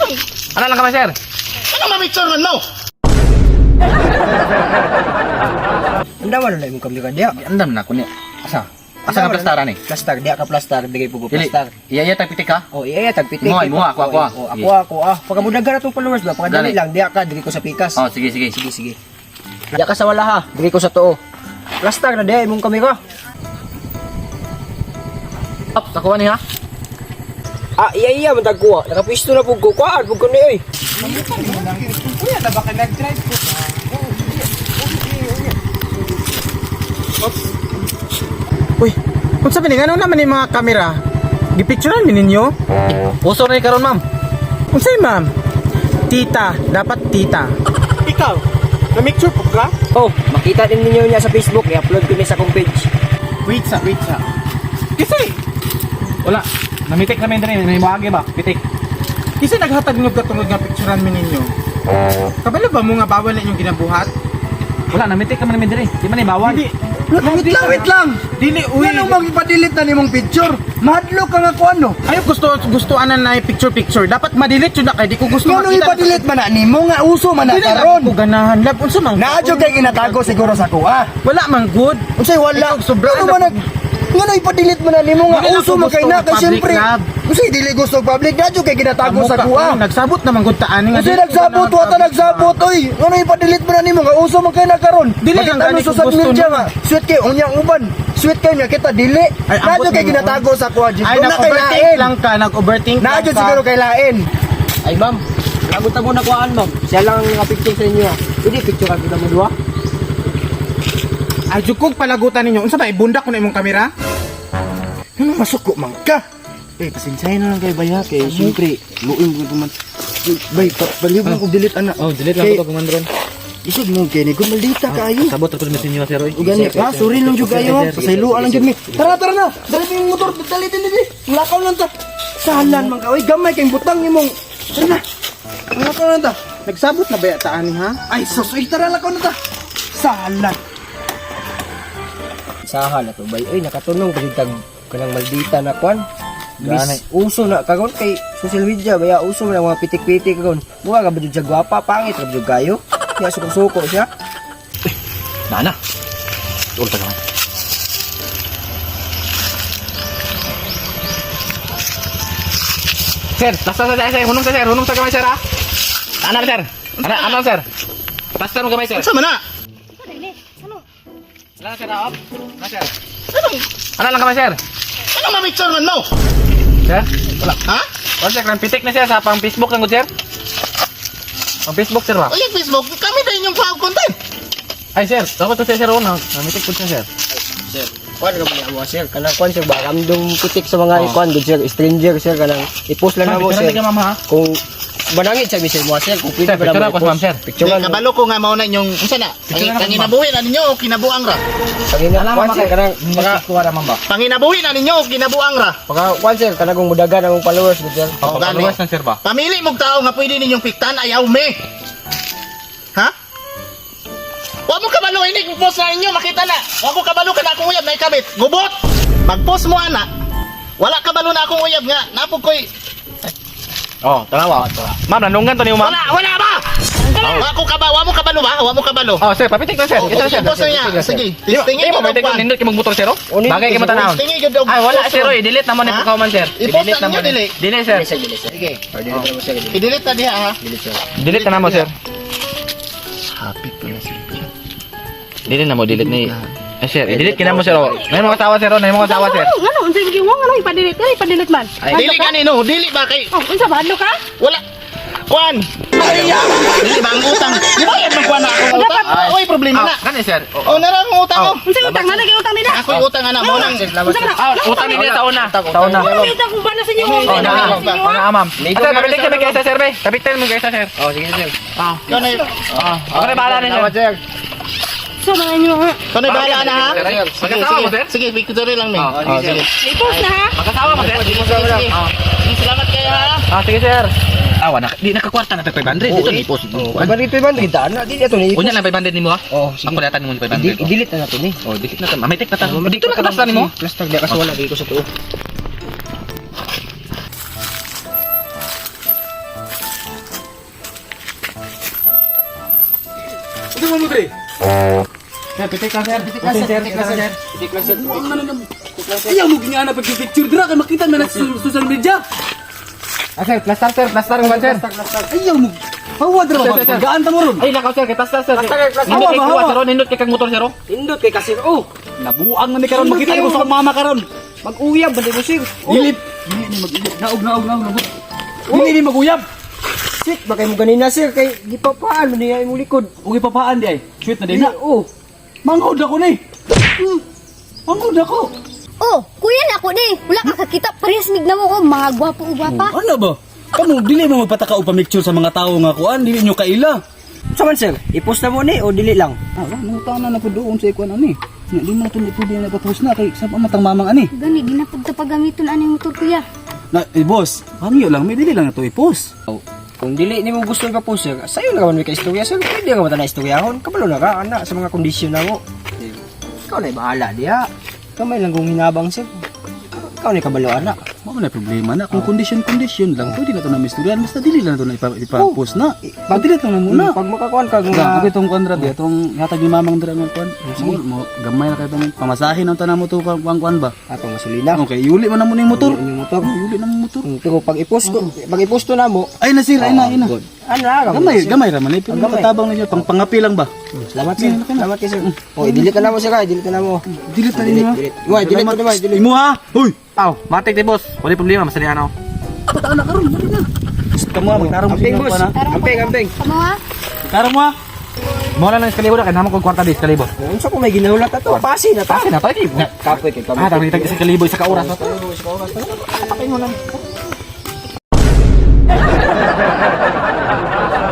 Ano lang kamay, sir? Ano ma-picture man mo? Andaman na imong kamera diya. Andam na kunya. Asa? Asa nga plastara ni? Plastar diya ka plastar, dili po ko Dili. plastar. Iya iya tag pitik ha. Oh, iya tagpitik. Muha, muha, ako, ako, ah. Oh, ako ako ah. Pagkamudagan atong followers ba, pagkadali Dali. lang diya ka dili ko sa pikas. Oh, sige sige. Sige, sige. Diya ka sa wala ha, dili ko sa tuo. Plastar na diya imong kamera. Up, takuha ni ha. Ah, iya iya man tagkuha. Nakapisto na pug ko kuhaan pug ko ni oy. Kuya, na baka nag-drive ko. Uy, kung sabi ni, ano naman yung mga kamera? Gipicturan ni ninyo? Uso na ni karon, ma'am. Unsay ma'am? Tita, dapat tita. Ikaw, na-mixture po ka? Oh, makita din ninyo niya sa Facebook, i-upload ko ni sa akong page. Wait sa, wait sa. Kasi, Wala. Namitik namin diri, may moagi ba? Pitik. kasi naghatag nyo katungod nga picturan mi ninyo. Kabalo ba mo nga bawal na inyong ginabuhat? Wala, namitik naman namin diri. Di man ni bawal. Hindi. Wait lang, wait lang. Dili, uy. Yan ang magpadelete na nimong picture. Mahadlok ka nga ko ano. Ayaw gusto gusto anan na picture picture. Dapat ma-delete yun na kay di ko gusto Ngano ipa-delete man na nimo nga uso man na Dili lang karon. ko ganahan lab unsa man. Naa jud kay ginatago siguro sa kuha. Wala man good. Unsay wala? Ikaw, sobra Ngano na- man ngano ipa-delete man na nimo nga Dili lang uso ko man kay gusto na og kay public syempre. love. Unsay dili gusto og public na jud kay ginatago sa Kamuka, kuha. ano, nagsabot naman gud ta ani nga. Unsay dili ko nagsabot ganahan wa ta public nagsabot oy. Ngano ipa-delete man na nimo nga uso man kay na karon. Dili lang Makita gani mo sa ko social gusto media nun. nga. Sweet kay unya ang uban. Sweet kay nya kita dili. Ay, Na ambot jud kay nimo. ginatago sa kuha jud. Ay, Na kay nag-overthink lain. lang ka, nag-overthink Na lang jud ka. siguro kay lain. Ay ma'am, lagot mo na kuhaan ma'am. Siya lang ang naka-picture sa inyo. ah. Pwede picture ka mo duha. Ay, jud kog palagutan ninyo. Unsa ba ibundak ko na imong kamera? Ano masuko man ka? Eh, pasensyahin na lang kay Baya kay siyempre luoy mo man. Bay, palihog lang kog delete ana. Oh, delete lang Kay- ko to kumandron. Isod mo kay ni gud maldita kaayo. Sabot ra ko sa inyo, sir. Oy. Ug gani, ha, sorry lang jud kayo. Pasayloan lang jud mi. Tara, tara na. Dali mo yung motor, dali dali dali. Lakaw lang ta. Salan man ka. Oy, gamay kay butang imong. Tara na. Lakaw lang ta. Nagsabot na ba ta ani ha? Ay, sus, oy, tara lakaw na ta. Salan. Saha na to bay. Oy, nakatunong kasi tag kanang maldita na kwan. Bis, uso na karon kay social media baya uso na mga pitik-pitik karon. Mukha ka ba jud siya gwapa, pangit ra jud kayo. Kaya suko-suko siya. Na na. Tuol ta gamay. Sir, basta sa sir, hunong sa sir, hunong sa gamay sir ha. Ana sir. Ana ana sir. Basta mo gamay sir. Unsa man na? Ana sir, up. Ana sir. Ana lang gamay sir. Ano ma-picture man mo? Sir, wala. Ha? Wala sir, kanang pitik na siya sa pang Facebook lang gud sir. Pang Facebook sir ba? Oy, Facebook, kami na inyong cloud content. Ay sir, dapat to siya sir oh, namitik po siya sir. Sir, kwan ra ba niya mo sir? Kanang kwan sir ba random pitik sa mga kwan gud sir, stranger sir kanang i-post lang Ma'am, namo picturean sir. ka ma'am ha. Kung banangit sa sir mo sir, kung pwede Sir, ba namo picturean ko, i-post. ma'am, sir. Di, Picturean. kabalo ko nga mao na inyong unsa na? Picture na ako, Panginabuhi na ninyo o kinabuang ra? Pangina, Alam kwan ma'am, sir kanang mga kuha ra ma'am ba? Panginabuhi na ninyo o kinabuang ra? Paka kwan sir kanang kung mudagan among followers gud sir. Oh, Gani. followers na sir ba? Pamili mong tao nga pwede ninyong piktan ayaw me. Ha? Wa mo kabalo ini post na inyo makita na. Wa ko kabalo kana akong uyab na ikabit. Gubot. Mag-post mo ana. Wala kabalo na akong uyab nga napog koy. Oh, tanawa. Ma'am, nanunggan to niyo ma'am. Wala wala ba? Wa ko kabalo, wa mo kabalo ba? Wa mo kabalo. Oh, sir, papitik na sir. Oh, Ito sir. post na niya. Sige. Di Tingin mo ko papitik kwan. nindot kay motor sir. oh? Oh, nindot Bagay kay kay mo tanawon. Tingin gyud og Ay, wala post sir, ron. oy, delete na mo ni Ha? pagkauman sir. I-post I-delete na na mo ninyo, ni. dili. Dili sir. Dili sir, dili sir. Sige. Oh, dili na mo sir. Dili. I-delete na diha ha. Dili sir. Delete na mo sir. Happy po na sir. Delete na mo, delete ni. Ay, sir, i-delete kina mo sir. oh. Nay mo kasawa sir, oh. Nay mo kasawa sir. Ano, ano, unsa yung giwang, ano, ipa-delete, ano, ipa-delete man. Ay, Dili kanino, dili ba kay Oh, unsa ba, hadlo ka? wala Kwan! Dili ba ang utang? Di ba yan magkuhan na akong utang? Oy, problema na. Ah, kani sir. Oh, Oh, nara ang utang ko. Unsa yung utang, nalagay utang nila? Ako'y utang ana mo nang Unsa man na? Ah, utang nila sa una. Sa una. Wala may utang kung bana sa inyo. Oh, Wala na. sa inyo, Oh, ah. na, ma'am. Sir, papitik na kaysa sir, be. Papitik mo kaysa sir. Oh, sige sir. Ah. Ikaw na Ah, ako na bahala ni Salamat sir. sir. So, mga inyo, ha? Ikaw na bahala na ha. Sige, Sige, Magkasawa mo, sige. sir? Sige, picture lang mi. Oh, Oh, sige. I-post na, ha? Magkasawa mo, sir? Sige, sige. Ah. Sige, salamat kayo ha. Ah, sige sir. Ah, wala di nakakwarta na 500 dito ni post. Oh, 500 500 daan na dili ato ni. Unya lang 500 nimo ha? Oh, sige. Ako datan mo ni 500. I-delete na nato ni. Oh, delete na ta. Mamitik na ta. Dito na ka nimo. Plastar diya kasi wala dili ko sa tuo. Unsa mo dre? Sir, pitik lang, sir. Pitik lang, sir. Pitik lang, sir. Pitik lang, sir. Buang na na. Ayaw mo gingana pag picture dira kay makita man sa social media. Ah, sir, plaster, sir. Plaster ang sir. Ayaw mo. Hawa dira ba? Gaan ta mo ron. Ay, nakaw, sir. Kay plaster, sir. Plaster, plaster. Nindot kay Hawa ba, kuha, hawa? sir. oh. Nindot kay kag motor, sir. oh. Indot kay kasir oh. Nabuang man ni karon makita ko sa akong mama karon. Mag-uyab ba mo sir? Dili dili ni mag naog naog naog naog. Dili ni maguyab. Sweet ba kay mo ganina sir kay gipapaan man niya imong likod. Ug ipapaan di ay. Sweet na din na. Oh. Manghod ako ni. Manghod ako. Oh, kuya na ako ni. Wala ka kakita. Parehas mig na mo ko. Mga gwapo o gwapa. Ano ba? Kamo dili mo magpataka og pamicture sa mga tawo nga kuan, dili nyo kaila. Sa man sir, i-post na mo ni o dili lang. Ah, wala nangutana na po doon sa ikuan ani. Nya di man to pwede na ipapost na kay sa matang mamang ani. Gani, di na pagtapagamiton ano yung motor, kuya. Na, eh, boss, hangyo lang, may dili lang na to i-post. Oh. Kung dili nimo gusto ipa-post sir, sayo na ka man may kaistorya sir. Pwede ka man ta na istoryahon. Kabalo na ka ana sa mga kondisyon na mo. Ikaw na bahala diha. Kamay lang kung hinabang sir. Ikaw na kabalo ana. Mao na problema na kung condition condition lang pwede na to na misturyan basta dili lang na to na ipa-post na. Pag dili to na muna. Pag makakuan ka Nga, nga okay tong kuan ra atong hatag ni mamang dira nga kuan. Mo, mo gamay na kay tong pamasahe nang tanan mo to kuan kuan ba. atong gasolina. Okay, yuli man na mo ning motor. Yung motor. Yuli na mo motor. Pero pag i-post ko, pag i-post to na mo, Ay na sir, ay na, ay na. Good. Ano na Gamay, gamay ra man eh, pero Ang gamay. katabang na siya pang pangapi lang ba. Salamat sir. Salamat kay sir. Oh, i-delete na mo sir, ah. I-delete na mo. Delete na ninyo. Delete. Mo, delete ko naman, delete. Imo ha. Hoy. Aw, matik di, boss. Wala problema. Masali ano. Pataan na karon, dali na. Kamo magtarong mo Amping siya boss. kuan ha. Amping, amping. Kamo ha? Tarong mo ha. Mo na lang iskalibo na. Kaya naman kong kwarta di iskalibo. Unsa ko may ginahulat ato? Pasi na ta. Kasi na, tayo. Kapoy kay Ah, tawag isa kalibo, isa ka oras.